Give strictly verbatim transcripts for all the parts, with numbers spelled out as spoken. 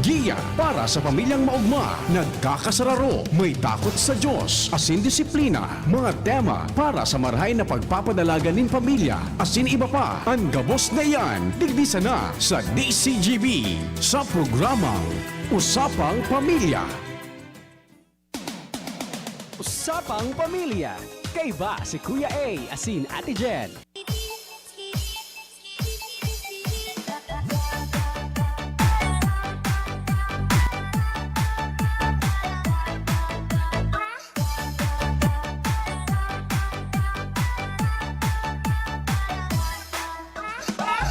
Giya para sa pamilyang maogma, nagkakasararo, may takot sa Diyos, asin disiplina. Mga tema para sa marahay na pagpapadalagan nin pamilya, asin iba pa. An gabos na iyan, digdi sana sa D C G B, sa programang Usapang Pamilya. Usapang Pamilya. Kaiba si Kuya A asin Ate Jen.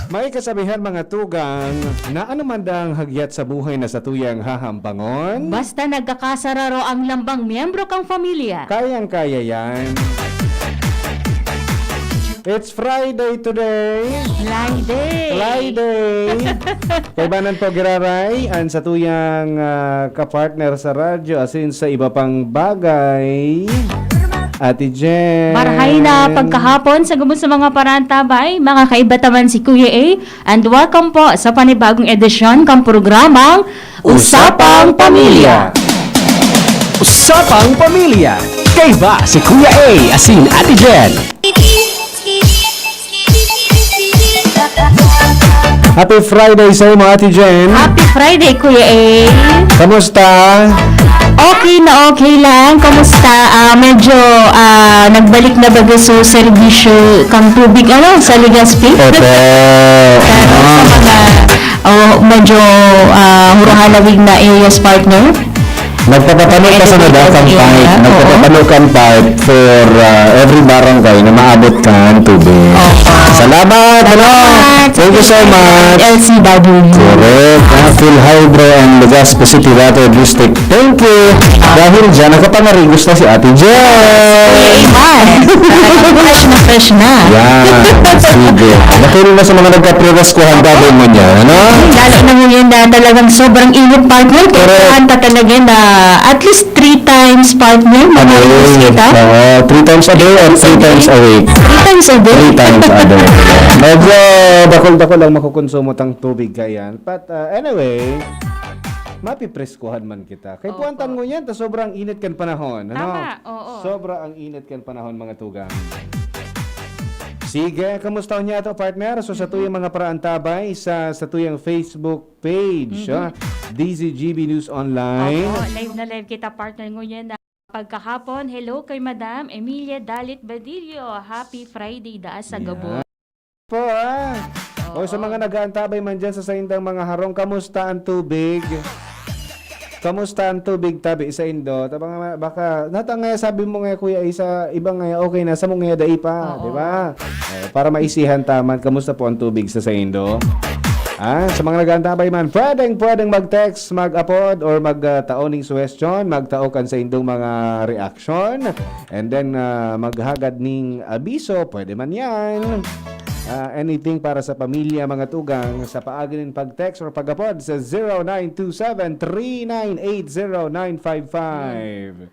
May kasabihan, mga tugang, na ano man dang hagyat sa buhay na satuyang hahambangon, basta nagkakasararo ang lambang miyembro kang pamilya, kayang-kaya yan. It's Friday today. Friday. Friday. Kaibanan po giraray an satuyang, ah, kapartner sa radyo, asin sa iba pang bagay. Ate Jen. Marhay na pagkahapon sa gabos sa mga parantabay, mga kaiba ta man si Kuya A, and welcome po sa panibagong edisyon kan programang Usapang Pamilya. Usapang Pamilya. Kaiba si Kuya A asin Ate Jen. Happy Friday sa imo, Ate Jen. Happy Friday, Kuya A. Kamusta? Okay na okay lang. Kamusta? Ah, medyo, ah, nagbalik na baga sa serbisyo kang tubig, ano, sa Legazpi? Opo. Pero sa mga, oh, medyo, ah, hurahalawig na areas, partner? Nagpapatano ka sa Nagpapatano nadakang ka pipe. Oo. Nagpapatano kang pipe for, ah, every barangay na maabot kan tubig. Opo. Salamat, ano? Salamat. Thank you so much. L C W. Correct. Ah, PhilHydro and Legazpi City Water District. Thank you. Dahil dyan, nakapangarigos na si Ate Jen. Amen. Fresh na fresh na. Yan. Sige. Dahil na sa mga nagkaprereskuhan, dami mo niya, ano? Lalo na ngayon na talagang sobrang init, partner. Correct. Kailangan ka talaga na at least three times, partner, mag-always kita. Oo, three times a day or three times a week? Three times a day. Three times a day. Medyo dakul-dakul ang makukonsumo tang tubig kayan. But, uh, anyway, mapipreskuhan man kita. Kay Opo. Puwantan mo yan, ta sobrang init kan panahon, ano? Tama, oo. Sobra ang init kan panahon, mga tugang. Sige, kamusta niya to, partner? So, sa Mm-mm. tuyang mga paraantabay, sa, sa tuyang Facebook page, Mhm. ah, D Z G B News Online. Opo, live na live kita, partner, ngunyan na pagkahapon. Hello kay Madam Emilia Dalit Badillo. Happy Friday, daa sa Yeah. gabos. Po, ah. O, sa Oo. mga nag-aantabay man dyan sa saindang mga harong, kamusta ang tubig? Kamusta ang tubig tabi sa indo? Ta-, baka, baka, nata nga sabi mo nga, Kuya, isa, iba nga, okay na, sa mga dai pa, Oo. di ba? Eh, para maisihan taman, kamusta po ang tubig sa saindo? Ah, sa mga nag-aantabay man, pwedeng, pwedeng mag-text, mag-apod, or mag, ah, tao ning suwestyon, magtao kan saindong mga reaksyon, and then, ah, maghagad ning abiso, pwede man yan. Ah, anything para sa pamilya, mga tugang, sa paagi nin pag-text or pag-apod sa zero nine two seven, three nine eight, zero nine five five.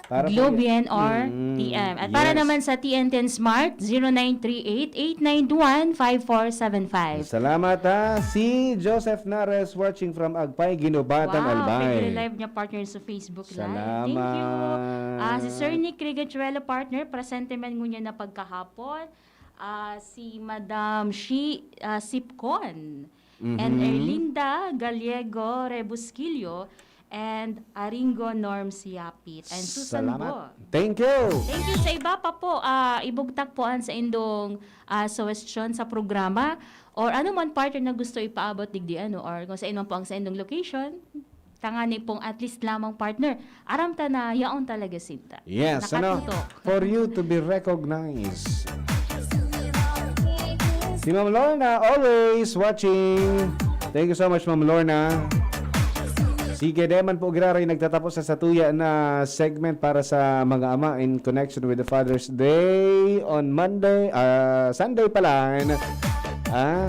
Para po Globe yan. Yan or Mm, T M. At para yes. naman sa T N ten Smart, zero nine three eight, eight nine one, five four seven five. Salamat, ha. Si Joseph Nares watching from Agpay, Guinobatan, Wow, Albay. Pwede live niya, partner, sa Facebook Live. Thank you. Salamat. Ah, si Sir Nick Rigachuelo, partner, presente man ngunyan na pagkahapon. Ah, si Madam Shi, ah, Sipcon. And Mhm. Erlinda Gallego Rebusquillo and Aringo Norms Yapit and Susan Salamat. Bo. Thank you. Thank you. Sa iba pa po, ah, ibugtak po an saindong, ah, suwestyon sa programa or ano man, partner, na gusto ipaabot digdi, ano, or kung saan man po ang saindong location, tangani pong at least lamang, partner, aram ta na yaon talaga sinta. Yes, ano? Nakatutok. For you to be recognized. Si Ma'am Lorna, always watching. Thank you so much, Ma'am Lorna. Sige, di man po giraray nagtatapos sa satuya na segment para sa mga ama in connection with the Father's Day on Monday, ah, Sunday pala. Ah,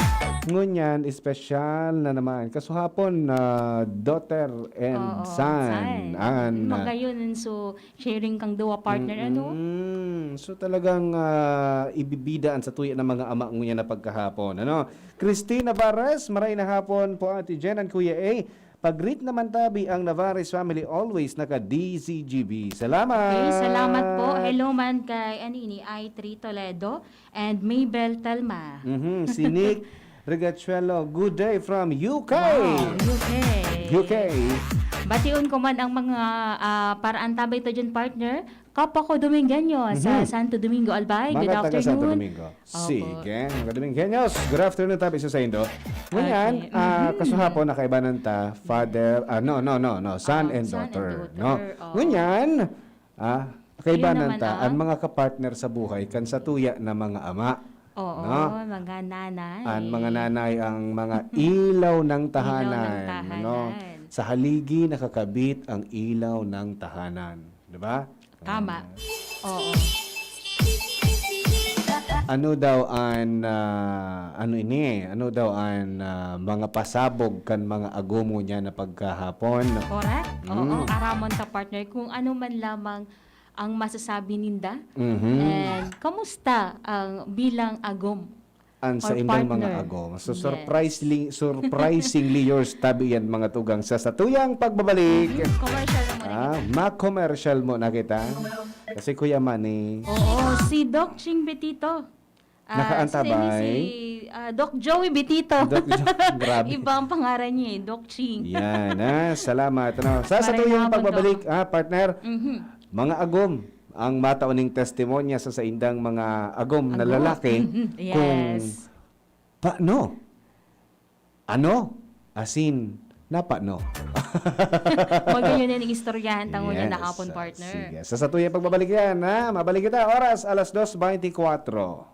ngunyan, espesyal na naman. Kasuhapon, ah, daughter and Oo, son. Son. An, ah, Magayon, so, sharing kang duwa partner, ano? Mm-mm. So, talagang, ah, ibibida an satuya ng mga ama ngunyan na pagkahapon, ano? Christina Barres, maray na hapon po, Ate Jen and Kuya A. Pag-greet naman tabi ang Navarez family, always naka-D Z G B. Salamat! Okay, salamat po. Hello man kay, ano ini, I three Toledo and Mabel Telma. Mhm, si Nick Rigachuelo, good day from U K! Wow, U K. U K. Bation ko man ang mga ah, paraan tabay ta dyan, partner. Kapwa ko Domingueño sa Mhm. Santo Domingo, Albay. Good Mga taga Santo afternoon. Domingo. Opo. Sige, mga Domingueños, good afternoon tabi sa saindo. Ngunyan, Okay. ah, Mhm. kasuhapon, nakaibanan ta, father, ah, no, no, no, no, son Ah, and son and daughter, daughter, no? oo. Ngunyan, ah, nakaibanan naman ta, ta. ang mga kapartner sa buhay kan satuya na mga ama. Oo, No? Mga nanay. Ang mga nanay ang mga ilaw ng Ilaw ng tahanan, tahanan. No? Sa haligi nakakabit ang ilaw ng tahanan, di ba? Tama. Oo. Ano daw an ah, ano ini? Ano daw an ah, mga pasabog kan mga agom ngunyan na pagkahapon? Correct? Mm. Oo, aramon ta, partner, kung ano man lamang ang masasabi ninda. Mhm. And kamusta ang bilang agom? Ang sa Or indang mga partner. agom. So, Yes. surprisingly, surprisingly yours tabi yan, mga tugang, sa satuyang pagbabalik. Commercial na muna Ah, kita. ma-commercial muna kita. Kasi Kuya Manny. Oo, si Doc Ching Betito. Ah, Nakaantabay. Si, si ah, Doc Joey Betito. Doc Jo-, grabe. Iba ang pangaran niya eh, Doc Ching. Yan, ah, salamat. Ano? Sa Maray satuyang hapon, pagbabalik, Doc. Ah, partner, Mhm. mga agom, ang mataw ning testimony sa saindang mga agom na Agom. lalaki, Mhm. kung Yes. paano? Ano? Asin, napano? Magayon na istoryahan tango niya Yes, na hapon, ah, partner. Sige. Sa satuyang pagbabalik yan, ha? Mabalik kita, oras, alas dos beintikwatro.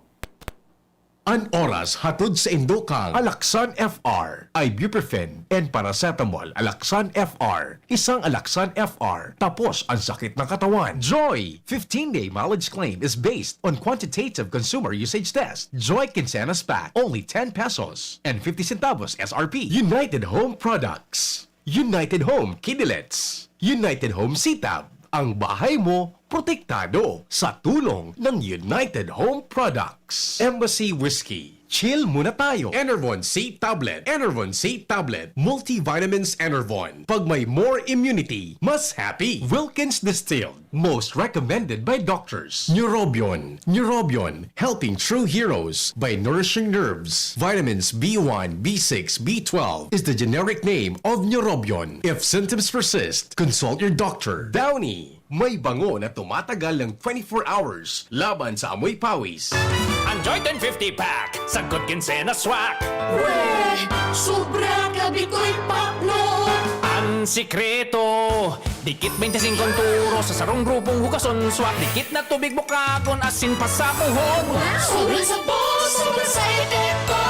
An oras hatod sa indokang Alaxan F R, ibuprofen, and paracetamol. Alaxan F R, isang Alaxan F R, tapos ang sakit ng katawan. Joy! Fifteen-day mileage claim is based on quantitative consumer usage test. Joy Quincenas Pack, only ten pesos and fifty centavos S R P. United Home Products. United Home Kidilets. United Home Sitab. Ang bahay mo, protektado sa tulong ng United Home Products. Embassy Whiskey. Chill muna tayo. Enervon C Tablet. Enervon C Tablet. Multivitamins Enervon. Pag may more immunity, mas happy. Wilkins Distilled. Most recommended by doctors. Neurobion. Neurobion. Helping true heroes by nourishing nerves. Vitamins B one, B six, B twelve is the generic name of Neurobion. If symptoms persist, consult your doctor. Downy. May bango na tumatagal ng twenty-four hours laban sa amoy pawis. Ang Joy ten fifty pack, sagkod kinsenas swak. Weh! Sobra ka bikoy pakno! Ang sikreto, dikit twenty-five turo sa sarong grupong hugason swak. Dikit na tubig bukagon, asin pasapuhon. Sobrang sabon, sobrang sa epekto!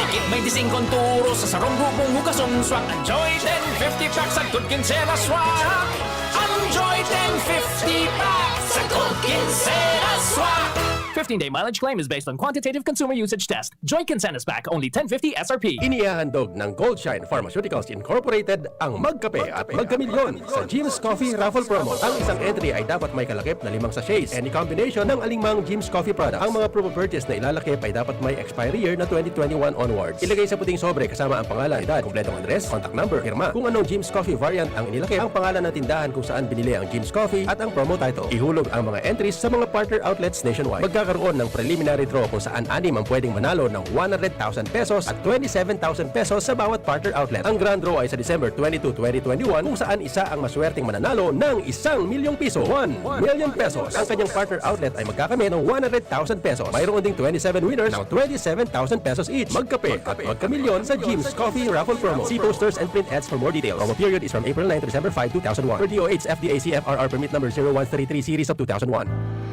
Dikit twenty-five turo sa sarong grupong hugason swak. Ang Joy ten fifty pack, sagkod kinsenas swak. Ang Joy ten fifty pack, sagkod kinsenas swak. Fifteen-day mileage claim is based on quantitative consumer usage test. Joy Kinsenas Pack, only ten fifty S R P. Inihahandog ng Goldshine Pharmaceuticals Incorporated ang Magkape at Magkamilyon sa Jim's Coffee Raffle Promo. Ang isang entry ay dapat may kalakip na limang sachets. Any combination ng alingmang Jim's Coffee product. Ang mga promo purchase na ilalakip ay dapat may expiry year na twenty twenty-one onwards. Ilagay sa puting sobre kasama ang pangalan, edad, kompletong address, contact number, pirma. Kung anong Jim's Coffee variant ang inilakip, ang pangalan ng tindahan kung saan binili ang Jim's Coffee at ang promo title. Ihulog ang mga entries sa mga partner outlets nationwide. Magkakaroon ng preliminary draw kung saan anim ang pwedeng manalo ng one hundred thousand pesos at twenty-seven thousand pesos sa bawat partner outlet. Ang grand draw ay sa December twenty-two, twenty twenty-one, kung saan isa ang maswerteng mananalo ng isang milyong piso, one million pesos. Ang kanyang partner outlet ay magkakamit ng one hundred thousand pesos. Mayroon ding twenty-seven winners ng twenty-seven thousand pesos each. Magkape at magkamilyon sa Jim's Coffee Raffle Promo. See posters and print ads for more details. Promo period is from April nine to December five, two thousand one. Per D O H F D A C F R R Permit Number zero one three three Series of two thousand one.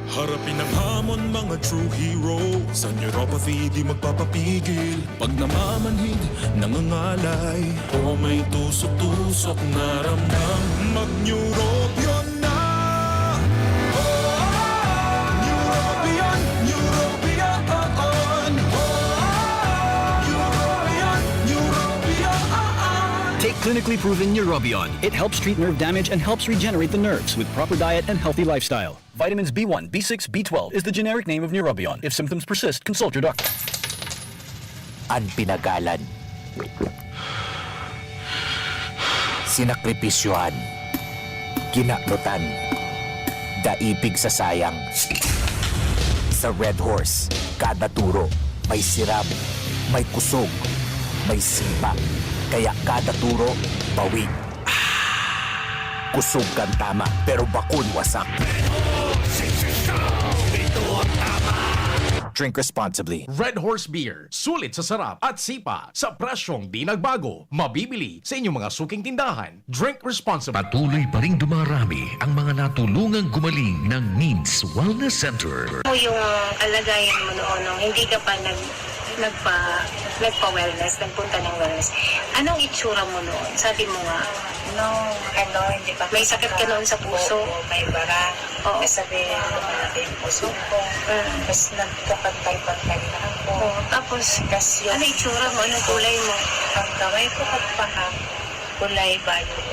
Harapin ang hamon, mga true hero. Sa neuropathy, di magpapapigil. Pag namamanhid, nangangalay, o may tusok-tusok na ramdam, mag-Neurobion na! Oh, Neurobion, Neurobion, oh, oh. Neurobion, Neurobion, oh, oh. Take clinically proven Neurobion. It helps treat nerve damage and helps regenerate the nerves with proper diet and healthy lifestyle. Vitamins B one, B six, B twelve is the generic name of Neurobion. If symptoms persist, consult your doctor. An pinagalan. Sinakripisyohan, kinaknutan, daipig sa sayang. Sa Red Horse, kada turo may sirab, may kusog, may sipa. Kaya kada turo, bawi. Kusog kan tama, pero bakun wasak. Drink responsibly. Red Horse Beer. Sulit sa sarap at sipa sa presyong di nagbago. Mabibili sa inyong mga suking tindahan. Drink responsibly. Patuloy pa ring dumarami ang mga natulungang gumaling ng Neens Wellness Center. Mo yung kalagayan mo noon, no? Hindi ka pa nag, nagpa, nagpa-wellness, nagpunta ng wellness. Anong itsura mo noon? Sabi mo nga, no, ano, hindi pa. May sakit ka noon sa puso? Oo, may bara. Oo. Sabi, malaki yung puso ko. Mm. Tapos nagkapantay-pantay na ako. Oo, tapos, tas yung ano itsura mo? Anong kulay mo? Ang kamay ko at paa, kulay violet.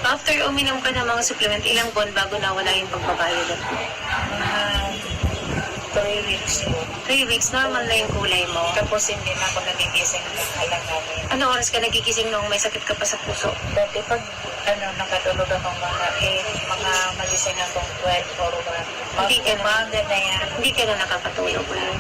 After uminom ka ng mga supplement, ilang buwan bago nawala yung pagba-violet mo? Mga three weeks po. Three weeks, normal na yung kulay mo? Tapos hindi na ako nagigising ng alanganin. Ano oras ka nagigising noong may sakit ka pa sa puso? Dati pag, ano, nakatulog akong mga eight, mga magising akong twelve or one. Hindi ka na, umaga na yan. Hindi ka na nakakatulog ulit.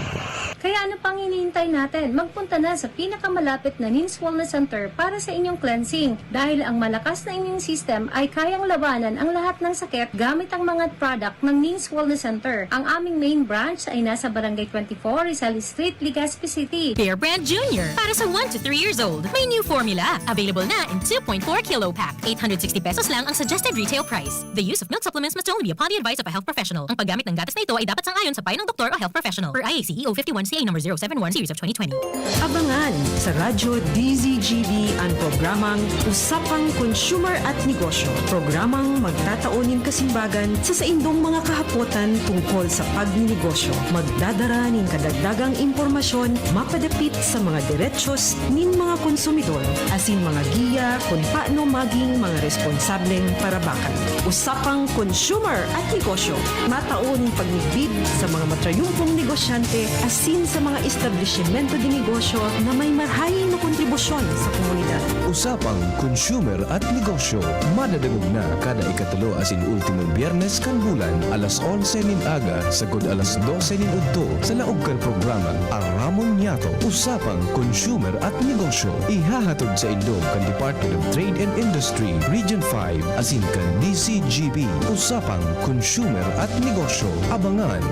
Kaya ano pang hinihintay natin? Magpunta na sa pinakamalapit na Neens Wellness Center para sa inyong cleansing. Dahil ang malakas na immune system ay kayang labanan ang lahat ng sakit gamit ang mga product ng Neens Wellness Center. Ang aming main branch ay nasa Barangay twenty-four, Rizal Street, Legazpi City. Bear Brand Junior, para sa one to three years old. May new formula. Available na in two point four kilo pack. Eight hundred sixty pesos lang ang suggested retail price. The use of milk supplements must only be upon the advice of a health professional. Ang paggamit ng gatas na ito ay dapat sang-ayon sa payo ng doktor o health professional. Per I A C E O fifty-one C A number zero seven one series of twenty twenty. Abangan sa Radyo D Z G B ang programang Usapang Consumer at Negosyo. Programang magtatao nin kasimbagan sa saindong mga kahapotan tungkol sa pagninegosyo. Magdadara nin kadagdagang impormasyon mapadapit sa mga derechos nin mga konsumidor asin mga giya kun paano maging mga responsableng parabakan. Usapang Consumer at Negosyo, matao nin pagmidbid sa mga matrayumpong negosyante asin sa mga establisimento de negosyo na may marahay na kontribusyon sa komunidad. Usapang Consumer at Negosyo, madadangog na kada ikatulo asin ultimong Biyernes kan bulan, alas onse nin aga sagkod alas dose nin udto, sa laog kan programang Aramon Niyato, Usapang Consumer at Negosyo. Ihahatod saindo kan Department of Trade and Industry, Region five, asin kan D Z G B. Usapang Consumer at Negosyo. Abangan!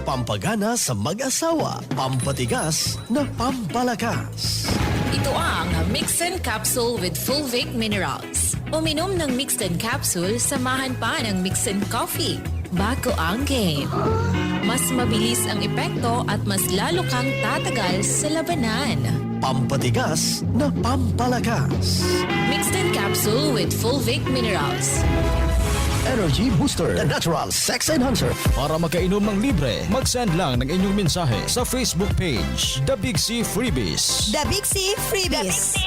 Pampagana sa mag-asawa, pampatigas na pampalakas. Ito ang Mixin Capsule with Fulvic Minerals. Uminom ng Mixin Capsule, samahan pa ng Mixin Coffee. Bago ang game. Mas mabilis ang epekto at mas lalo kang tatagal sa labanan. Pampatigas na pampalakas. Mixed in capsule with Fulvic Minerals. Energy Booster, the natural sex enhancer. Para makainom ng libre, mag-send lang ng inyong mensahe sa Facebook page, The Big C Freebies. The Big C Freebies.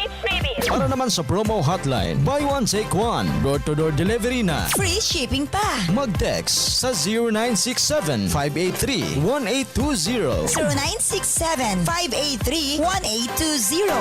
Para naman sa promo hotline, buy one, take one. Door-to-door delivery na. Free shipping pa. Mag-text sa zero nine six seven, five eight three, one eight two zero. Zero nine six seven, five eight three, one eight two zero.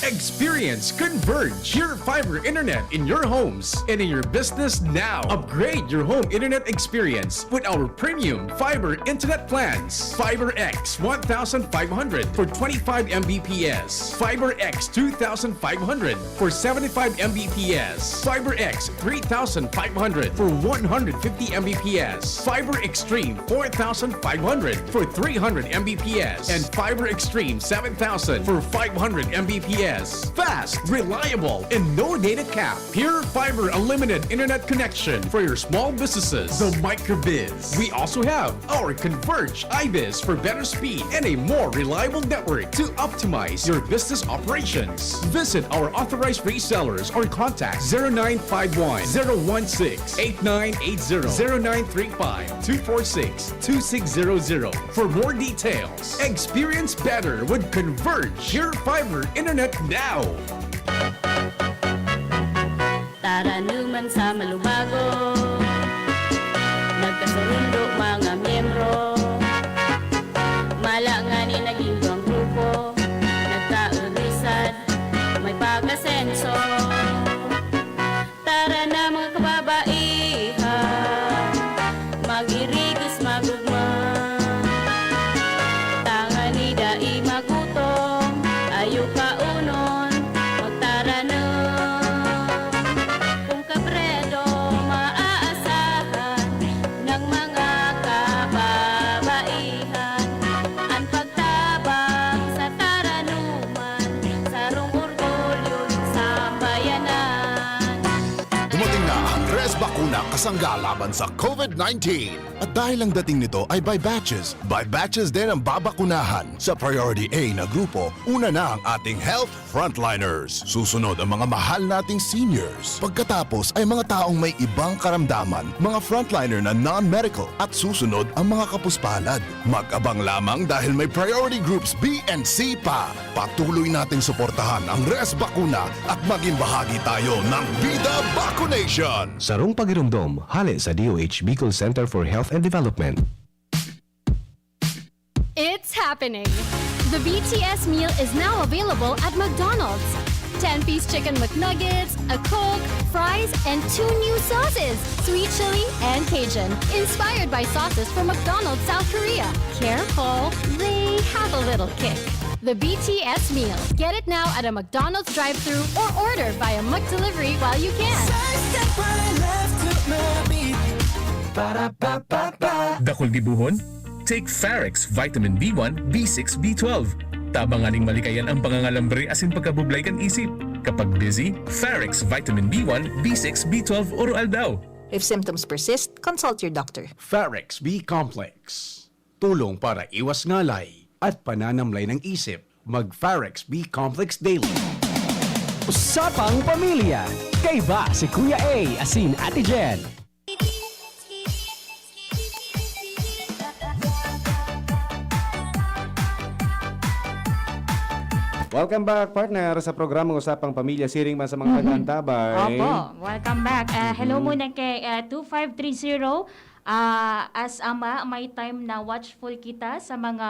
Experience Converge, your fiber internet in your homes and in your business now. Upgrade your home internet experience with our premium fiber internet plans. Fiber X one thousand five hundred for twenty-five M B P S. Fiber X two thousand five hundred for seventy-five M B P S. Fiber X three thousand five hundred for one hundred fifty M B P S. Fiber Extreme four thousand five hundred for three hundred M B P S. And Fiber Extreme seven thousand for five hundred M B P S. Fast, reliable, and no data cap. Pure Fiber Unlimited Internet Connection for your small businesses. The Microbiz. We also have our Converge IBIS for better speed and a more reliable network to optimize your business operations. Visit our authorized resellers or contact zero nine five one, zero one six, eight nine eight zero, zero nine three five, two four six, two six zero zero for more details. Experience better with Converge Pure Fiber Internet now. Taranuman sa malubago, nagkasurundo mga miyembro. Mala ngani naging duwang grupo, nagkaurisan, may pag-asenso. bakuna kasangga laban sa COVID nineteen. At dahil ang dating nito ay by batches, by batches din ang babakunahan. Sa Priority A na grupo, una na ang ating health frontliners. Susunod ang mga mahal nating seniors. Pagkatapos ay mga taong may ibang karamdaman, mga frontliner na non-medical, at susunod ang mga kapuspalad. Mag-abang lamang dahil may priority groups B and C pa. Patuloy nating suportahan ang Res Bakuna at maging bahagi tayo ng Bida Vaccination! Sarong pagiromdom, hale sa D O H Bicol Center for Health and Development. It's happening! The B T S meal is now available at McDonald's. ten-piece chicken McNuggets, a Coke, fries, and two new sauces, sweet chili and Cajun, inspired by sauces from McDonald's South Korea. Careful, they have a little kick. The B T S meal. Get it now at a McDonald's drive-thru or order via McDelivery while you can. Sidestep my left to my beat. Ba-da-ba-ba-ba. Dakul gibohon? Take Farex Vitamin B one, B six, B twelve. Tabang nganing malikayan ang pangangalambre asin pagkabublay kan isip. Kapag busy, Farex Vitamin B one, B six, B twelve oro-aldaw. If symptoms persist, consult your doctor. Farex B Complex. Tulong para iwas ngalay at pananamlay ng isip. Mag Farex B Complex Daily. Usapang Pamilya. Kaiba si Kuya A asin Ate Jen. Welcome back, partner, sa programang Usapang Pamilya, siring man sa mga Mhm. nag-aantabay. Opo, welcome back. Ah, hello Mhm. muna kay ah, two five three zero. Ah, as ama, may time na watchful kita sa mga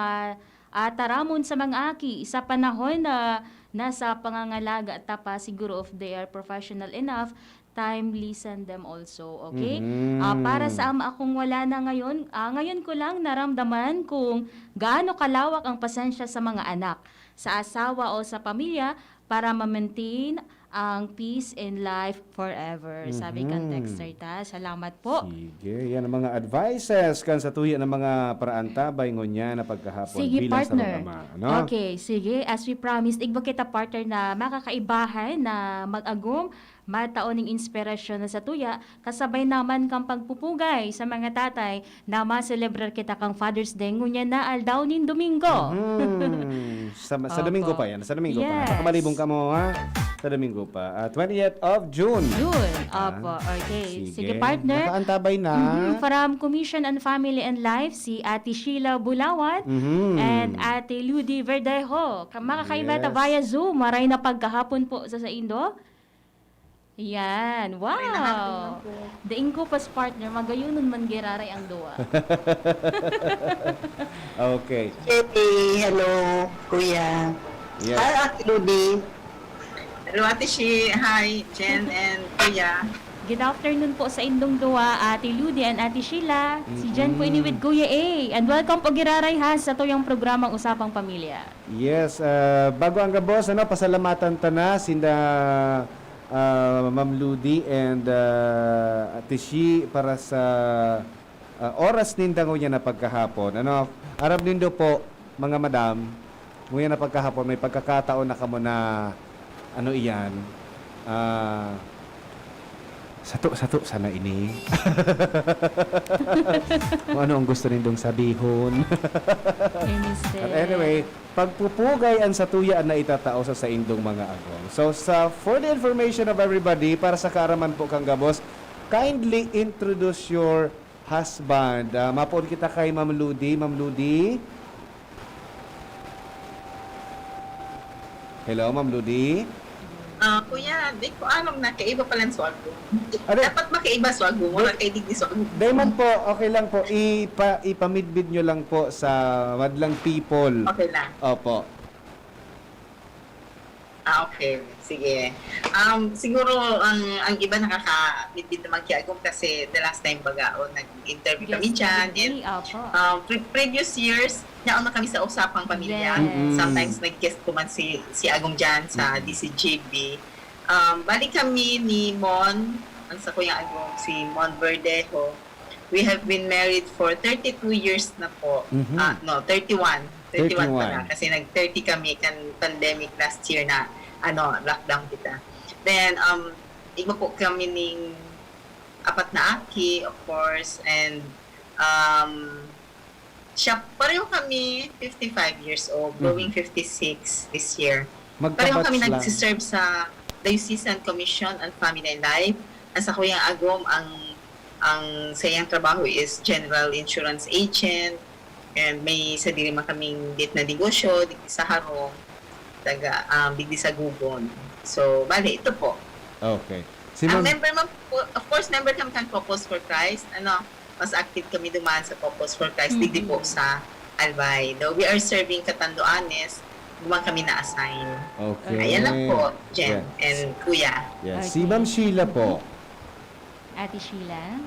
ah, taramon sa mga aki sa panahon na nasa pangangalaga ta pa, siguro if they are professional enough, time listen them also, okay? Mhm. Ah, para sa ama akong wala na ngayon, ah, ngayon ko lang naramdaman kung gaano kalawak ang pasensya sa mga anak, sa asawa o sa pamilya para ma-maintain ang peace and life forever. Sabi kan Mhm. texter ta. Salamat po. Sige, yan ang mga advices kan satuya ng mga paraantabay ngunyan na pagkahapon Sige, bilang partner. sarong ama. Ano? Okay, sige. As we promised, igwa kita, partner, na makakaibahan na mag-agom, matao ning inspirasyon na satuya, kasabay naman kang pagpupugay sa mga tatay na maselebrar kita kang Father's Day ngunyan na aldaw nin Domingo. Mhm. Sa, sa Opo. Domingo pa yan. Sa Domingo pa. Yes. Pakamalibong ka mo, ha? Sa Domingo pa. Ah, twentieth of June. Yun. Ah, Opo. Okay. sige. Sige, partner. Nakaantabay na. Mhm. From Commission on Family and Life, si Ate Sheila Bulawan Mhm. and Ate Ludi Verdejo. Ka- Makakaiba ta Yes. via Zoom. Maray na pagkahapon po sa saindo. Yan. Wow. Daing ko pas, partner, magayunon man giraray ang duwa. Okay. Hey, hello, Kuya. Yes. Hi, Ate Ludi. Hello, Ate Shi. Hi, Jen and Kuya. Good afternoon po sa indong duwa, Ate Ludi and Ate Sheila. Si Jen po ini Mm-mm. with Kuya A. And welcome po giraray ha sa tuyang programang Usapang Pamilya. Yes, ah, bago ang gabos, ano, pasalamatan ta na sinda, ah, Ma'am Ludi and, ah, Ate Shi para sa, ah, oras ninda ngunyan na pagkahapon. Ano, aram nindo po, mga madam, ngunyan na pagkahapon may pagkakataon na kamo na, ano iyan, ah, sato, sato sana ini. Kung ano ang gusto nindong sabihon. Kay Mister But anyway, pagpupugay ang satuya na itatao sa saindong mga agom. So, sa, for the information of everybody, para sa kaaraman po kang gabos, kindly introduce your husband. Ah, mapoon kita kay Ma'am Ludi. Ma'am Ludi? Hello, Ma'am Ludi? Ah, kuya, di ko alam na kaiba pala ang swag ko. Ano? Dapat makaiba swag mo, wala kay digdi swag mo. Dahil man po, okay lang po. Ipa, ipamidbid nyo lang po sa madlang people. Okay lang. Opo. Ah, okay. Sige. Um, siguro ang ang iba nakaka-meet din naman kay Agong kasi the last time baga o nag-interview kami Guest dyan. of the And day, opo. um, pre- previous years, naon na kami sa Usapang Pamilya. Yes. Mm-mm. Sometimes nag-guest ko man si si Agong dyan sa Mm-mm. D C G B. Um, balik kami ni Mon, ang sa Kuya Agong, si Mon Verdejo. We have been married for thirty-two years na po. Mhm. Ah, no, thirty-one. thirty-one pala. thirty-one. Kasi nag-thirty kami kan pandemic last year na ano, lockdown kita. Then, um, iba po kami ning apat na aki, of course, and, um, siya, pareho kami fifty-five years old, going Mhm. fifty-six this year. Pareho kami Magka-batch lang. nagsiserve sa Diocesan Commission on Family Life. Ang sakuyang agom, ang, ang saiyang trabaho is general insurance agent, and may sadiri man kaming lit na negosyo, digdi sa Harong, taga, um, digdi sa Gugon. So, bale, ito po. Okay. Si Ang Ma'am member man po, of course, member kami kan Couples for Christ. Ano, mas active kami duman sa Couples for Christ, digdi po Mhm. sa Albay. Though we are serving Catanduanes, duman kami na-assign. Okay. Ayan lang po, Jen Yeah. and Kuya. Yeah. Si Okay. Ma'am Sheila po. Ate Sheila?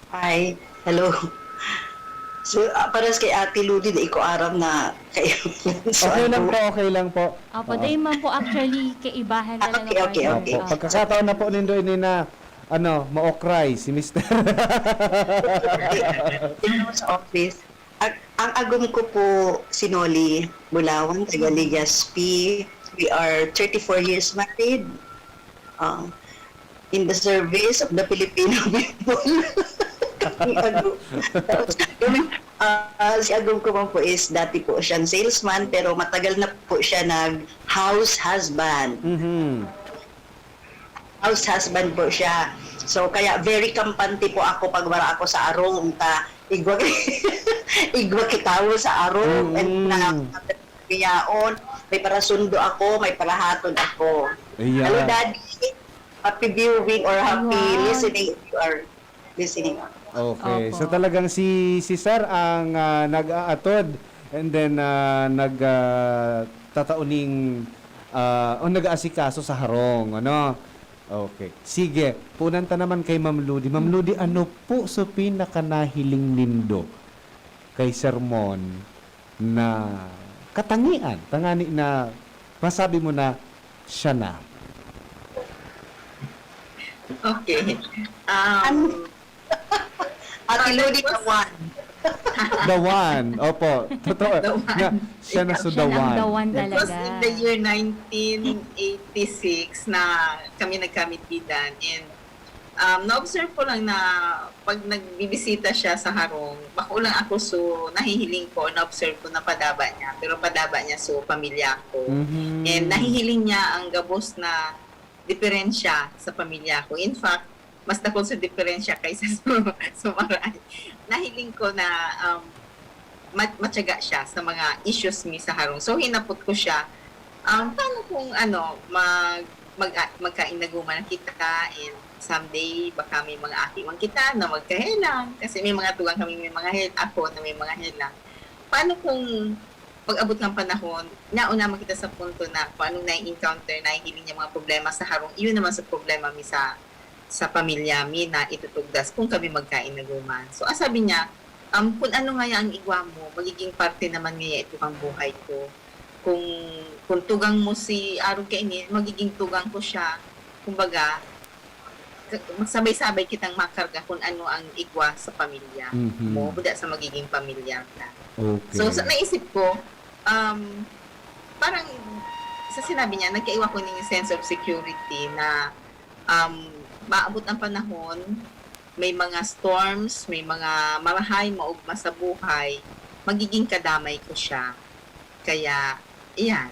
Hi. Hello. So, ah, paras kay Ate Ludi, di ko aram na kayo. So, Okay lang ano, po, okay lang po. Opo, Oo. dahil man po actually kaibahan Ah, talaga okay, okay, partner. okay. Opo. Pagkakataon na po nindo ini na, ano, maokray si Mister. Dito sa office. Ang, ang agom ko po, si Noli Bulawan, taga Legazpi. We are thirty-four years married. Ah, in the service of the Filipino people. Ang agom. Tapos, kami, ah, si agom ko man po is dati po siyang salesman, pero matagal na po siya nag-house husband. Mhm. House husband po siya. So, kaya very kampante po ako pag wala ako sa arong. Ta, igwa, igwa kitawo sa arong. And Mm. na, yaon, may parasundo ako, may parahatod ako. Ayan. Hello, Daddy. Happy viewing or happy Wow. listening if you are listening. Okay. So Opo. talagang si, si Sir ang, ah, nag-aatod and then, ah, nag, ah, tataoning, ah, o nag-aasikaso sa harong, ano? Okay. Sige, punan ta naman kay Ma'am Ludi. Ma'am Ludi, ano po so pinakanahiling nindo kay Sir Mon na katangian, tangani na masabi mo na siya na? Okay. Um, Ate Ludi, the one. The one. Opo. Totoo. The one. Na, siya na so Siya the na ang one. the one That was talaga. in the year nineteen eighty-six na kami nagkamidbidan. And, um, na-observe ko lang na pag nagbibisita siya sa harong, bako lang ako, so nahihiling ko, na-observe ko na padaba niya. Pero padaba niya, so pamilya ko. Mhm. And nahihiling niya ang gabos na diferensya sa pamilya ko. In fact, mas dakul sa diferensya kaysa sa, sa maray. Nahiling ko na, um, mat-, matyaga siya sa mga issues mi sa harong. So, hinapot ko siya, um, paano kung, ano, mag-, mag-, magkainaguman na kita, and someday, baka may mga aki man kita na magkahelang. Kasi may mga tugang kami, may mga hel-, ako na may mga helang. Paano kung pag-abot ng panahon, nauna man kita sa punto na kung anong nai-encounter, nahihiling niya mga problema sa harong, iyon naman sa problema mi sa, sa pamilya mi na itutugdas kung kami magkainaguman. So, ang sabi niya, um, kung ano ngaya ang igwa mo, magiging parte naman ngaya ito kang buhay ko. Kung, kung tugang mo si arog kaini, magiging tugang ko siya. Kumbaga, ka-, magsabay-sabay kitang makarga kung ano ang igwa sa pamilya Mhm. mo, buda sa magiging pamilya ta. Okay. So, sa naisip ko, um, parang sa sinabi niya, nagkaiwa ko ning sense of security na, um, maabot ang panahon, may mga storms, may mga marahay, maugma sa buhay, magiging kadamay ko siya. Kaya, iyan.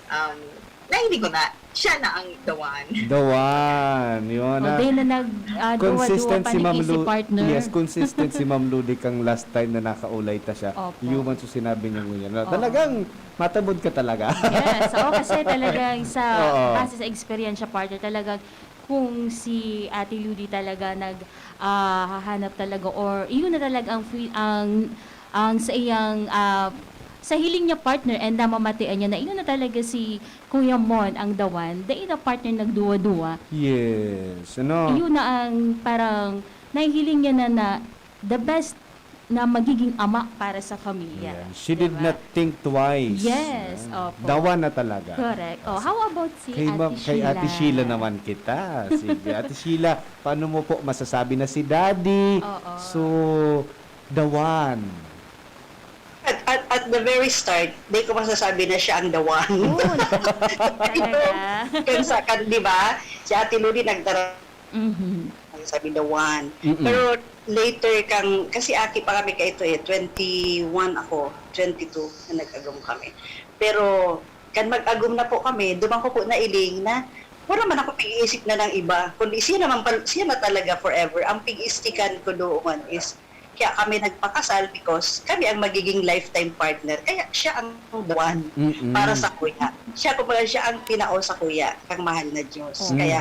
Um, nahiling ko na, siya na ang the one. The one. Yun O, na. dahil na nag, ah, duwa-duwa Consistent pa si ni Ma'am Casey Lu-, partner. yes, consistent si Ma'am Ludi kang last time na nakaulay ta siya. Opo. Yun man so sinabi niya ngayon. Na, Oo. talagang matabod ka talaga. Yes, oo, kasi talagang sa, Oo. base sa eksperyensya, partner, talagang kung si Ate Ludi talaga nag, ah, hahanap talaga, or yun na talaga ang free, ang, ang sa iyang, ah, sa hiling niya, partner, and namamatian niya na yun na talaga si Kuya Mon ang the one, dai na, partner, nagduwa-duwa. Yes. Ano? Yun na ang parang nahihiling niya na, na the best na magiging ama para sa pamilya. Yeah. She did Diba? not think twice. Yes, Yeah. opo. The one na talaga. Correct. Oh, how about si Kay, Ate ma-, kay Sheila? Ate Sheila naman kita. Sige, Ate Sheila, paano mo po masasabi na si Daddy? Oo. So, the one. At, at, at the very start, di ko masasabi na siya ang the one. Oo, talaga. Kan sa kan, di ba? Si Ate Ludi nagtara- Mhm. sabi, "The one." Mm-mm. Pero later kang, kasi aki pa kami kaito eh, twenty-one ako, twenty-two na nag-agom kami. Pero kan mag-agom na po kami, duman ko po nailing na wala man ako pag-iisip na ng iba, kundi siya naman pal-, siya na talaga forever. Ang pag-iistikan ko doon is, kaya kami nagpakasal because kami ang magiging lifetime partner. Kaya siya ang the one Mm-mm. para sa kuya. Siya, kumbaga, siya ang tinao sa kuya, kang mahal na Diyos. Mm. Kaya,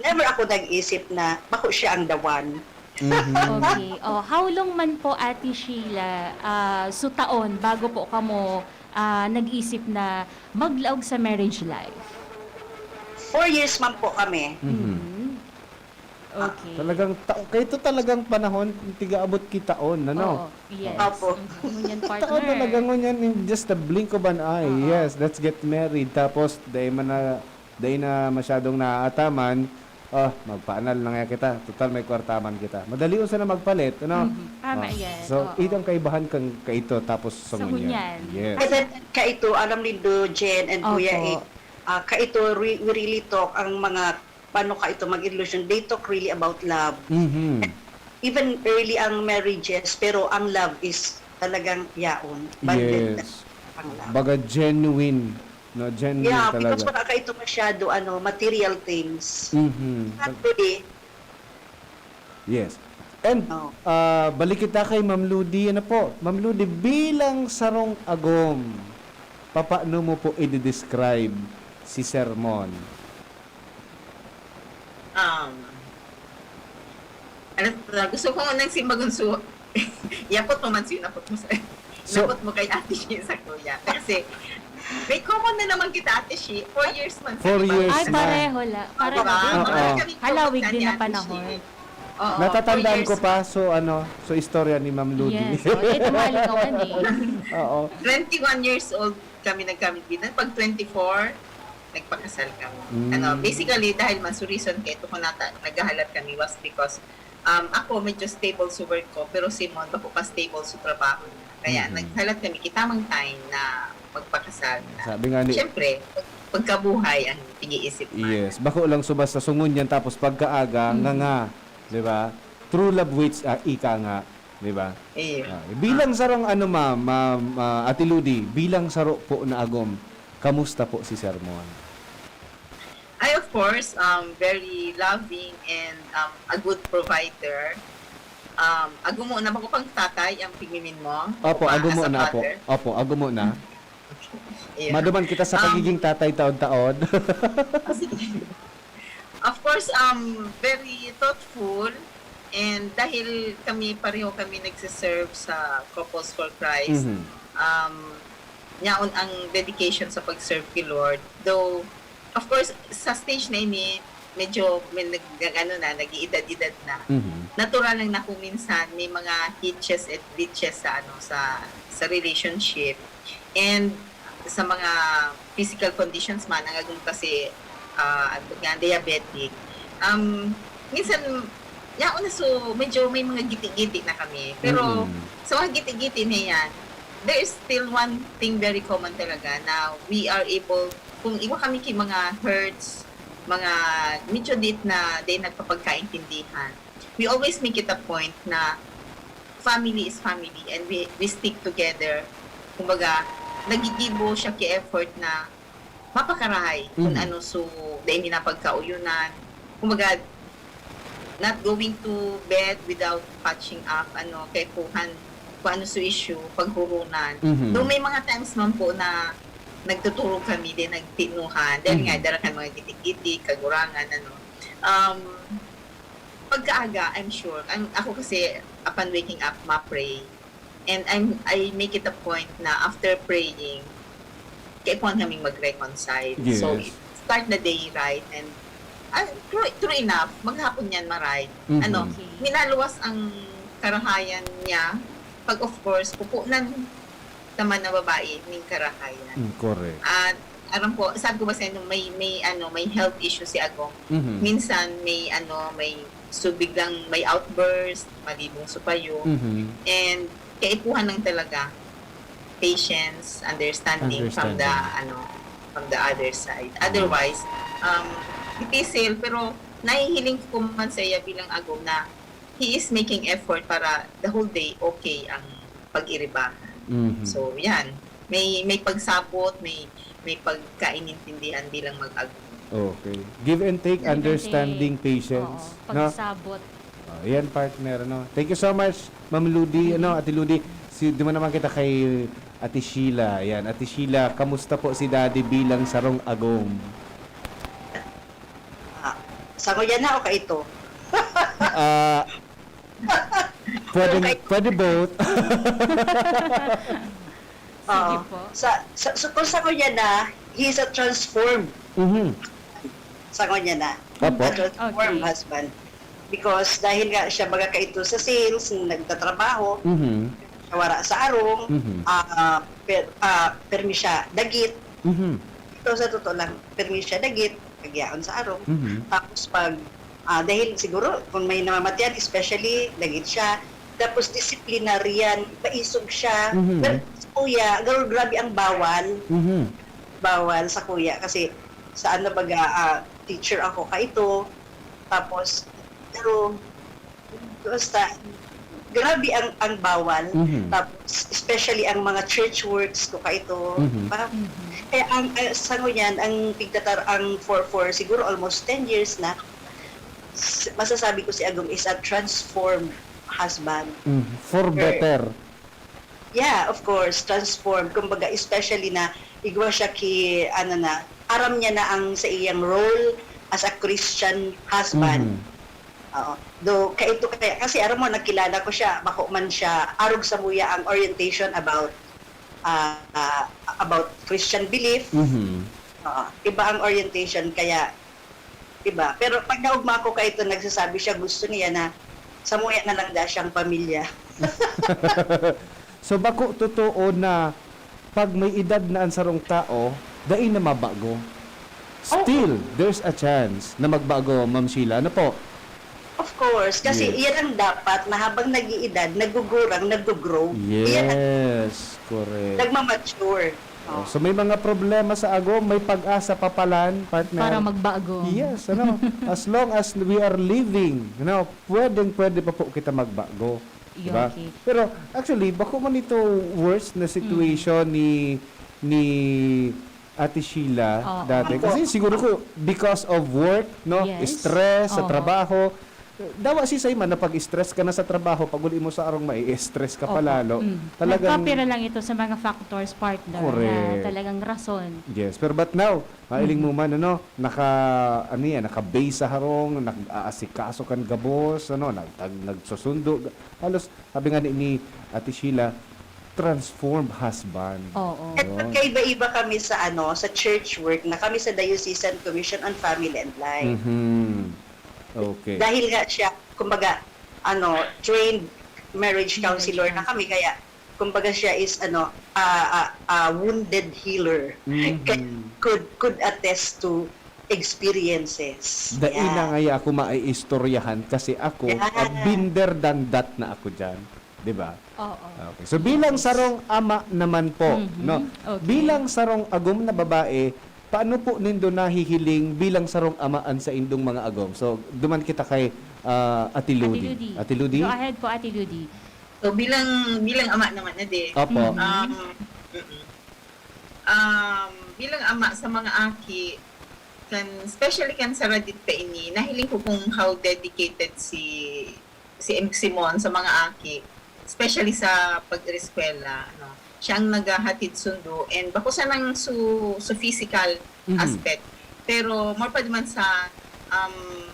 never ako nag-isip na bako siya ang the one. Mhm. Okay. Oh, how long man po, Ate Sheila, ah, so taon bago po kamo, ah, nag-isip na maglaog sa marriage life? Four years man po kami. Mhm. Mhm. Ah, okay. Talagang ta-, kaito talagang panahon, tiga-abot ki taon, ano? Oo, yes. Opo. Ngunyan, partner. Tao talaga ngunyan, in just a blink of an eye. Oo. Yes, let's get married. Tapos, dai man na, dai na masyadong naaataman, "Ah, magpaanal na nga kita. Total, may kwarta man kita." Madali unsa na magpalit, ano? Mhm. Tama, ah, yes. So, oo. Ito ang kaibahan kang kaito, tapos sa ngunyan. Sa ngunyan. Yes. And then, kaito, alam nindo, Jen and Kuya, opo, eh, ah, kaito, re-, we really talk ang mga paano ka ito mag-ilusyon, they talk really about love. Mhm. Even early ang marriages, pero ang love is talagang yaon, banded na. Yes. Ang love. Baga genuine, no? Genuine talaga. Yeah, because wala ka ito masyado, ano, material things. Mhm. Actually, yes. And, oh, ah, balik kita kay Ma'am Ludi. Ano po? Ma'am Ludi, bilang sarong agom, papaano mo po i-describe si Sermon? Um, ano to, gusto ko nang simbagon su-, yapot mo man sinapot mo sa, so, napot mo kay Ate Shi sa kuya. Kasi, may common na naman kita, Ate Shi. Four years man sa, four years man. Ay, pareho la-, pareho. Diba? Oo. Marami kaming common sa ni Ate Shi. Halawig din na panahon. Oo, natatandaan ko pa, so ano, so istorya ni Ma'am Ludi. Yes, oh, ito maligawan eh. Oo. Twenty-one years old kami nagkamit binan. Pag twenty-four, nagpakasal kami. Mm. Ano, basically, dahil man sa reason kay ito ko nata-, naghahalat kami was because, um, ako medyo stable sa work ko, pero si Mon bako pa stable sa trabaho niya. Kaya, mm, naghalat kami, kita mang time na magpakasal na. Sabi nga ni, siyempre, pag-, pagkabuhay ang pag-iisip mo. Yes, bako lang subas sa sungon yan, tapos pagkaaga, mm, nga nga, di ba? True love waits, ah, ika nga, di ba? Iyo. Ah, bilang sarong ano, ma'am, ma'am, ah, Ate Ludi, bilang saro po na agom, kamusta po si Sermon? Ay, of course, um, very loving and, um, a good provider. Um, agumo na bako pang tatay ang pigmimin mo? Opo, agumo na po. Opo, agumo na. Iyo. Maduman kita sa pagiging tatay taon-taon. Um, sige. Of course, um, very thoughtful, and dahil kami, pareho kami nagse-serve sa Couples for Christ, mhm, um, yaon ang dedication sa pag-serve kay Lord. Though, of course, sa stage na ini, medyo may nag-, nag-ano na, nag-iidad-idad na. Mhm. Natural lang na kung minsan may mga hitches and glitches sa, ano, sa, sa relationship. And sa mga physical conditions man, ang agom kasi, ah, ano nga, diabetic. Um, minsan, yaon na, so, medyo may mga giti-giti na kami. Pero, mm-mm, sa mga giti-giti na yan, there is still one thing very common talaga na we are able, kung iba kami ki mga hurts, mga medyo dit na, di nagpapagkaintindihan, we always make it a point na family is family and we, we stick together. Kumbaga, nagigibo siya ki effort na mapakarahay kung, mhm, ano, so, dai mi napagkauyunan. Kumbaga, not going to bed without patching up, ano, kaipuhan, kung ano so issue, paghurunan. Mhm. Though may mga times man po na nagtuturog kami, then nagtinuhan. Dahil nga, mhm, dara kan mga giti-giti, kagurangan, ano. Um, pagkaaga, I'm sure, ang, ako kasi, upon waking up, ma-pray. And I'm, I make it a point na after praying, kaipuhan kaming mag-reconcile. So, yes, start the day right, and, ah, true, true enough, maghapon yan, maray. Mhm. Ano, okay, minaluwas ang karahayan niya. Pag, of course, pupunan naman na babae ning karahayan. Mm, correct. At aram ko, sabi ko ba sa inyo, may, may, ano, may health issue si Agong. Mhm. Minsan may, ano, may, so, biglang may outburst, malibong supayo. Mhm. And kaipuhan lang talaga patience, understanding from the, understanding, ano, from the other side. Mm. Otherwise, um, difícil, pero nahihiling ko man sa iya bilang agom na he is making effort para the whole day okay ang pag-iribahan. Mhm. So, yan. May, may pagsabot, may, may pagkainintindihan bilang mag-agom. Okay. Give and take, Give and understanding, take. Patience, Oo, no? Pagsabot. Oh, yan, partner, no? Thank you so much, Ma'am Ludi, ano, Ate Ludi. Si, duman naman kita kay Ate Sheila. Yan, Ate Sheila, kamusta po si Daddy bilang sarong agom? Ah, sangoyan na o kaito? Ah, pwede, Okay. Pwede both. Sige Oo. Po. Sa, sa, sa, kung sangoyan na, he is a transformed Mhm. sangoyan na. Opo. A transformed Okay. husband. Because dahil nga siya baga kaito sa sales, nagtatrabaho, Mhm. siya wara sa arong, Mhm. ah, per-, ah, permi siya dagit. Mhm. Ito sa totoo lang, permi siya dagit, pagyaon sa arong. Mhm. Tapos pag, ah, dahil siguro kung may namamatian, especially, dagit siya. Tapos disciplinarian, maisog siya. Mhm. Pero si kuya, gra-, grabe ang bawal. Mhm. Bawal sa kuya kasi sa ano baga, ah, teacher ako kaito. Tapos, pero, basta, grabe ang, ang bawal. Mhm. Tapos, especially ang mga church works ko kaito. Mhm. Parang, Mhm. kaya ang, ah, sa ngunyan, ang pigtatar-, ang for, for siguro almost ten years na, s-, masasabi ko si Agom is a transformed husband. Mhm. For Or better. Yeah, of course, transformed. Kumbaga, especially na igwa siya ki, ano na, aram niya na ang sa iyang role as a Christian husband. Mhm. Oo. Though, kaito kaya, kasi aram mo, nakilala ko siya, bako man siya, arog samuya ang orientation about, ah, ah, about Christian belief. Mhm. Oo. Iba ang orientation, kaya iba. Pero pag naugma ko kaito, nagsasabi siya, gusto niya na samuya na lang da siyang pamilya. So, bako totoo na pag may edad na ang sarong tao, dai na mabago? Oo. Still, there's a chance na magbago, Ma'am Sheila. Ano po? Of course, kasi Yes. iyan ang dapat na habang nag-iidad, nagugurang, naggo-grow. Iyan ang Yes, correct. nagmamature. Oh, Oh. so may mga problema sa agom, may pag-asa pa palan, partner. Para magbago. Yes, ano, as long as we are living, you know, pwedeng-pwede pa po kita magbago. Di ba? Okay. Pero, actually, bako man ito worse na Mm. situation ni, ni Ate Sheila Oo. dati. Opo. Kasi siguro ko, because of work, no? Yes. Stress sa Oo. trabaho. Dawa si Simon na pag-stress ka na sa trabaho, pag uli mo sa arong mai-stress ka pa Opo. lalo. Mm. Talagang Nagkapira lang ito sa mga factors, partner, na Correct. talagang rason. Yes, pero but now, mahiling Mm. mo man, ano, naka, ano yan, naka-base sa harong, nag-aasikaso kan gabos, ano, nag-, nag-, nagsusundo. Halos, sabi nga ni, ni Ate Sheila, transformed husband. Oo. At Yun. magkaiba-iba kami sa, ano, sa church work na kami sa Diocesan Commission on Family and Life. Mhm. Okay. Dahil nga siya, kumbaga, ano, trained marriage Marriage counselor na counselor. kami, kaya, kumbaga, siya is, ano, ah, ah, ah, wounded healer. Mhm. Kaya could, could attest to experiences. Dai Yeah. na ngaya ako maiistoryahan kasi ako, Yeah. ah, been there, done that na ako dyan. Di ba? Oo. Okay. So, bilang Yes. sarong ama naman po, Mhm. no? Okay. Bilang sarong agom na babae, paano po nindo nahihiling bilang sarong ama an saindong mga agom? So, duman kita kay, ah, Ate Ate Ludi. Ludi. Ate Ludi? Go ahead po, Ate Ludi. So, bilang, bilang ama naman na din, Opo. Mhm. um, mm-mm. Um, bilang ama sa mga aki, kan, especially kan sa radit pa ini, nahiling ko kung how dedicated si, si M C Mon sa mga aki, especially sa pag-eskwela, ano. Siya ang naghahatid sundo, and bako sanang su-, sa physical Mhm. aspect, pero more pa naman sa, um,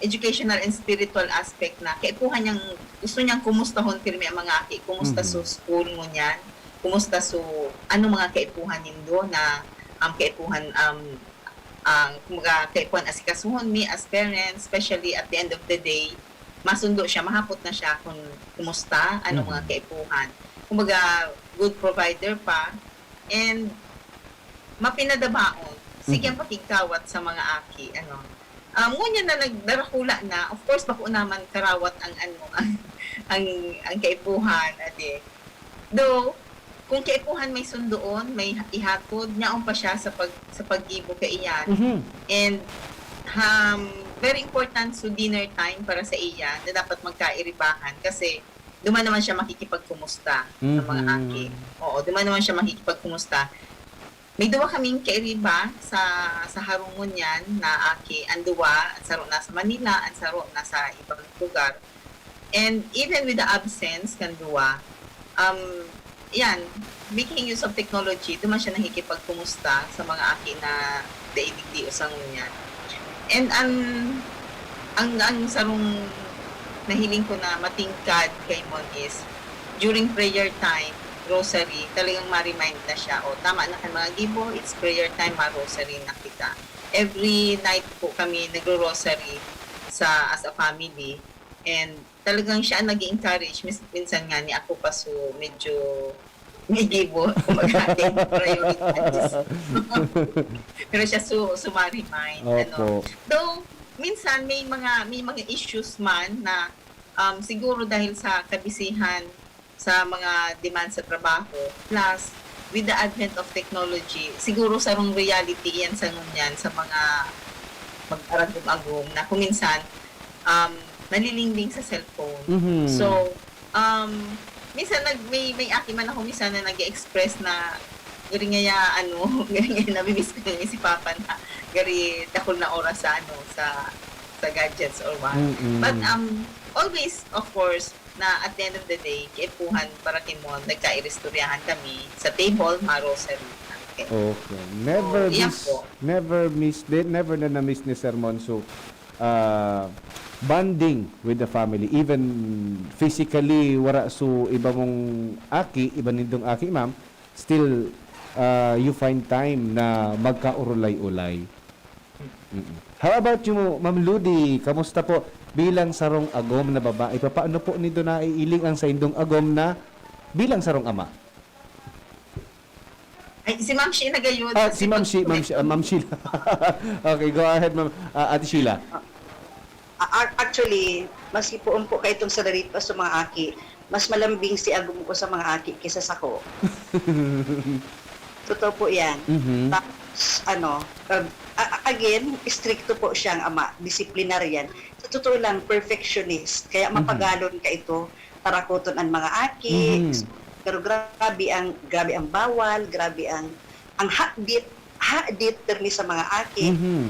educational and spiritual aspect na kaipuhan niyang, gusto niyang kumustahon pirmi ang mga aki, kumusta Mhm. sa school ngunyan, kumusta sa, ano mga kaipuhan nindo na, um, kaipuhan, um, ang, kumbaga, kaipuhan asikasuhon mi as parents, especially at the end of the day, masundo siya, mahapot na siya kung kumusta, ano mga Mhm. kaipuhan. Kumbaga, good provider pa, and mapinadabaon, sige Mhm. ang pakigkawat sa mga aki, ano. Um, ngunyan na nagdarakula na, of course, bako naman karawat ang, ano, ang, ang, ang kaipuhan, ade. Though, kung kaipuhan may sundoon, may ihatod, nyaon pa siya sa pag-, sa paggibo kaiyan. Mhm. And, um, very important so dinner time para sa iya na dapat magkairibahan kasi duman naman siya makikipagkumusta sa mga Mhm. aki. Oo, duman naman siya makikipagkumusta. May duwa kaming kairiba sa, sa harong ngunyan na aki. An duwa, an saro nasa Manila, an saro nasa ibang lugar. And even with the absence kan duwa, um, yan, making use of technology, duman siya nakikipagkumusta sa mga aki na dai digdi o sa ngunyan. And ang, ang, ang sarong nahiling ko na matingkad kay Mon is, during prayer time, rosary, talagang ma-remind na siya, "O, tama na kan mga gibo, it's prayer time, ma-rosary na kita." Every night po kami nagro-rosary sa, as a family. And talagang siya ang nag-i-encourage. Mis-, minsan nga ni ako pa, so medyo may gibo, kumbaga, ating prioritize. Pero siya, so, so ma-remind, ano. Opo. Though, minsan may mga, may mga issues man na, um, siguro dahil sa kabisihan sa mga demand sa trabaho, plus with the advent of technology, siguro sarong reality yan sa ngunyan, sa mga mag-aragom-agom na kung minsan, um, nalilingling sa cellphone. Mhm. So, um, minsan nag-, may, may aki man ako minsan na nag-e-express na gari ngaya, ano, gari ngaya namimiss ko na si Papa na gari dakul na oras sa, ano, sa, sa gadgets or what. Mm-mm. But, um, always, of course, na at the end of the day, kaipuhan para ki Mon, nagkairistoryahan kami sa table, ma-rosary. Okay. Okay. Never So, iyan miss, po. never miss, de-, never na na-miss ni Sir Mon. So, ah, bonding with the family, even physically, wara so iba mong aki, iba nindong aki, ma'am, still, ah, you find time na magkaurulay-ulay. Mm. How about you, Ma'am Ludi? Kamusta po bilang sarong agom na babae? Papaano po nindo naiiling ang saindong agom na bilang sarong ama? Ay, si Ma'am Sheila gayon. Ah, si Ma'am Shi-, Ma'am Shi-, ah, Ma'am Sheila. Okay, go ahead, Ma'am, ah, Ate Sheila. Ah, ac-, actually, maski poon po kaitong sa daripas sa mga aki, mas malambing si agom ko sa mga aki kaysa sako. Totoo po yan. Mhm. Tapos, ano, um, a-, a-, again, istrikto po siyang ama, disciplinarian. Sa totoo lang, perfectionist. Kaya Mhm. mapagalon ka ito, tarakoton an mga aki. Mhm. Pero grabe ang, grabe ang bawal, grabe ang, ang hadit, hadit, permi sa mga aki. Mhm.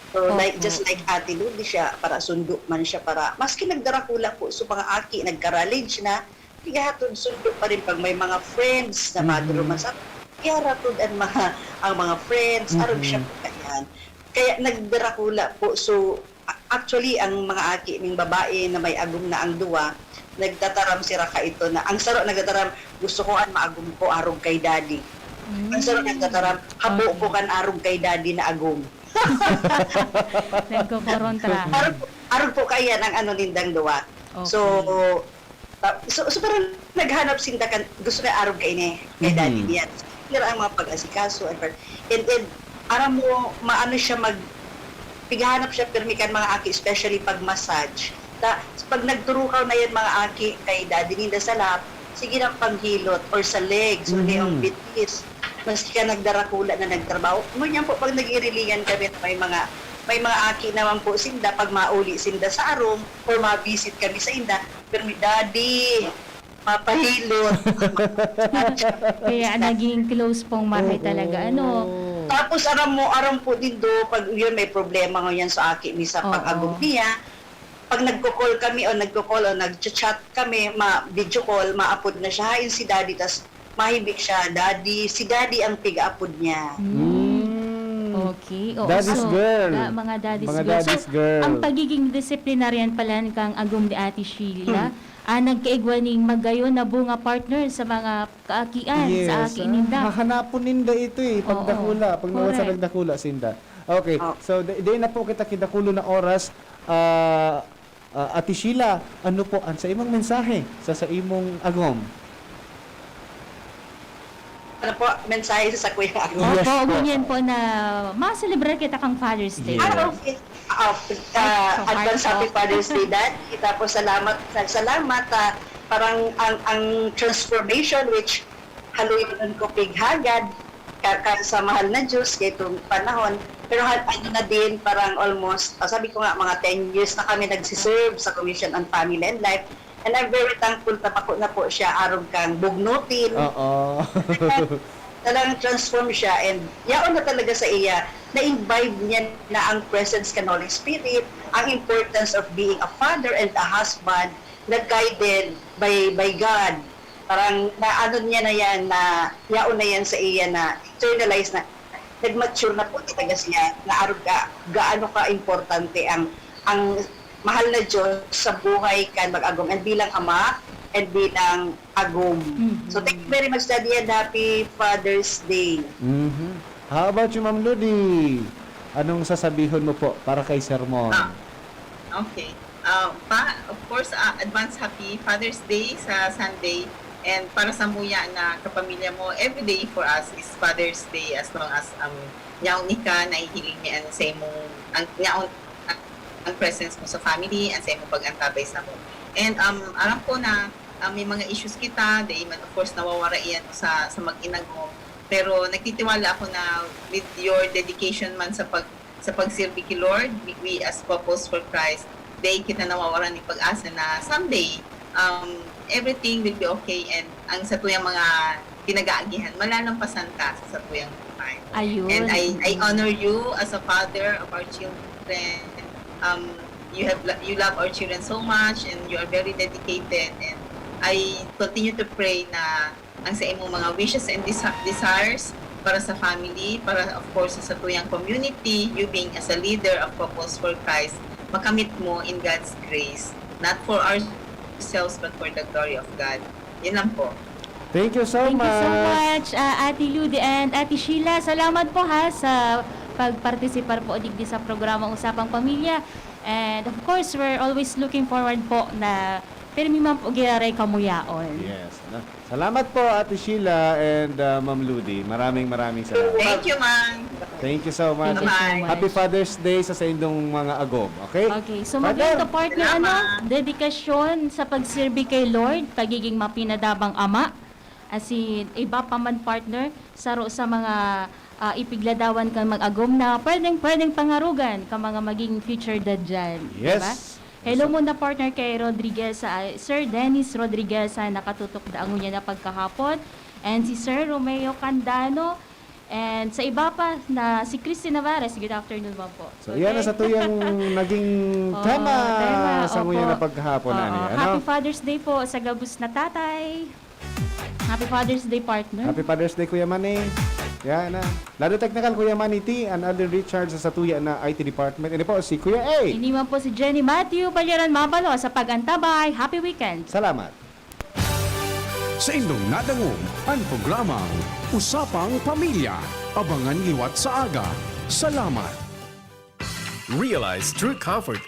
So, like, Opo. just like Ate Ludi siya, para sundo man siya, para, maski nagdarakula po sa mga aki, nagka-college na, igahatod sundo pa rin pag may mga friends na Mhm. maduro man sa, igahatod ang mga, ang mga friends, arog siya Mhm. po kaiyan. Kaya nagdarakula po, so, a-, actually, ang mga aki ning babae na may agom na ang duwa, nagtataram sira kaito na, ang saro nagtataram, "Gusto ko an maagom ko, arog kay daddy." Ang saro Hmm. nagtataram, "Habo ko Okay. kan arog kay daddy na agom." Nagkokorontra. Arog, arog po kaiyan ang ano nindang duwa. So, Okay. ta-, so, so parang naghanap sinda kan, gusto kay arog kaini, kay daddy Mhm. niya. Pero ang mga pag-asikaso, and, and, and aram mo, maano siya mag-, pighahanap siya pirmi kan mga aki, especially pag massage. Ta, pag nagturukaw na yan mga aki kay daddy ninda sa lap, sige nang panghilot or sa legs, or Mhm. ang bitis. Maski ka nagdarakula na nagtrabaho. Ngunyan po, pag nag-iirilingan kami, may mga, may mga aki naman po sinda, pag mauli sinda sa arom or mabisit kami sa inda, pirmi, "Daddy, mapahilot." Kaya naging close pong mahay Oo. talaga, ano? Tapos aram mo, aram po din do, pag yun, may problema ngunyan sa aki mi sa Oo. pag-agom niya, pag nagko-call kami o nagko-call o nagcha-chat kami, ma-video call, maapod na siya, "Hain si Daddy?" Tas mahibik siya, "Daddy," si Daddy ang pig-aapod niya. Hmm. Hmm. Okay. Oo, Daddy's so, girl. da-, mga daddy's Mga girl. So, daddy's girl. ang pagiging disciplinarian pala kang agom ni Ate Sheila, Hmm. ah, nagkaigwa ning magayon na bunga, partner, sa mga kaakian, sa Yes, aki ah. ninda. Hahanapon ninda ito eh, Oo. pagdakula, pag nawasa Correct. nagdakula sinda. Okay, Oh. so, di, di na po kita kidakulo na oras. Ah, ah, Ate Sheila, ano po ang sa imong mensahe sa, sa imong agom? Ano po, mensahe sa sakuyang agom? Yes Opo, po. ngunyan po na ma-celebrar kita kang Father's Day. Yes. Ah, okay. Ah, ah, Ay, so advance heart happy po. Father's Day, Dad. Tapos salamat, sa-, salamat, ah, parang ang, ang transformation which haluyonon ko pighagad ka, ka, sa mahal na Diyos, kay itong panahon, Pero ha-, ano na din, parang almost, ah, sabi ko nga, mga ten years na kami nagsiserve sa Commission on Family and Life. And I'm very thankful na bako na po siya arog kang bugnutin. Oo. Talagang transform siya and yaon na talaga sa iya, na-imbibe niya na ang presence kan Holy Spirit, ang importance of being a father and a husband na guided by, by God. Parang naano niya na yan, na yaon na yan sa iya, na internalize na, nag-mature na po talaga siya, na arog ka, gaano ka importante ang, ang mahal na Diyos sa buhay kan mag-agom and bilang ama and bilang agom. Mhm. So thank you very much, Daddy, and happy Father's Day. Mhm. How about you, Ma'am Ludi? Anong sasabihon mo po para kay Sermon? Ah, okay. Ah, pa, of course, ah, advance happy Father's Day sa Sunday. And para sa muya na kapamilya mo, every day for us is Father's Day as long as um, yaon ika, nahihiling mi ang sa imong, ang, yaon, ang presence mo sa family, ang sa imong pag-antabay sa mo. And um, alam ko na ah, may mga issues kita, dahil man, of course, nawawara iyan sa, sa mag-inagom. Pero nagtitiwala ako na with your dedication man sa pag sa pagserbi ki Lord, we, we as couples for Christ, dahil kita nawawaran ng pag-asa na someday, um, everything will be okay and ang satuyang mga pinag-aagihan, malalampasan ta sa satuyang buhay. Ayun. And I, I honor you as a father of our children. Um, you have lo- you love our children so much and you are very dedicated and I continue to pray na ang sa imong mga wishes and desi- desires para sa family, para of course sa satuyang community, you being as a leader of Couples for Christ, makamit mo in God's grace, not for ourselves but for the glory of God. Yun lang po. Thank you so Thank much. you so much, ah, Ate Ludi and Ate Sheila. Salamat po ha sa pagpartisipar po digdi sa programa Usapang Pamilya. And of course, we're always looking forward po na pirmi man po giraray kamuyaon. Yes. No? Salamat po, Ate Sheila and uh, Ma'am Ludi. Maraming maraming salamat. Thank you, ma'am. Thank you so much. Thank you so much. Happy Father's Day sa sa indong mga agom. Okay? Okay, so Father. Maging partner, ano, Salamat. Dedikasyon sa pagserbi kay Lord, pagiging mapinadabang ama, as in, iba pa man partner, saro sa mga ah, ipigladawan kan mag-agom na pwedeng, pwedeng pangarugan ka mga maging future dad dyan. Yes. Diba? Hello muna partner kay Rodriguez, ah, Sir Dennis Rodriguez, ah, nakatutok da ngunyan na pagkahapon. And si Sir Romeo Candano. And sa iba pa na si Christy Navarez, good afternoon mo po. So, yan ang sa tuyang naging Oh, tema, tema, sa nguyan opo. na paghahapon na Oo, niya. Happy Father's Day po sa gabos na tatay. Happy Father's Day, partner. Happy Father's Day, Kuya Manny. Yan na. Lado technical, Kuya Manny T and Alden Richard sa satuya na I T department. Ini po si Kuya A. Iniwan po si Jenny Matthew Balyaran Mabalo sa pag-antabay. Happy weekend! Salamat. Sa indong nadangog ang programang Usapang Pamilya. Abangan liwat sa aga. Salamat. Realize true comfort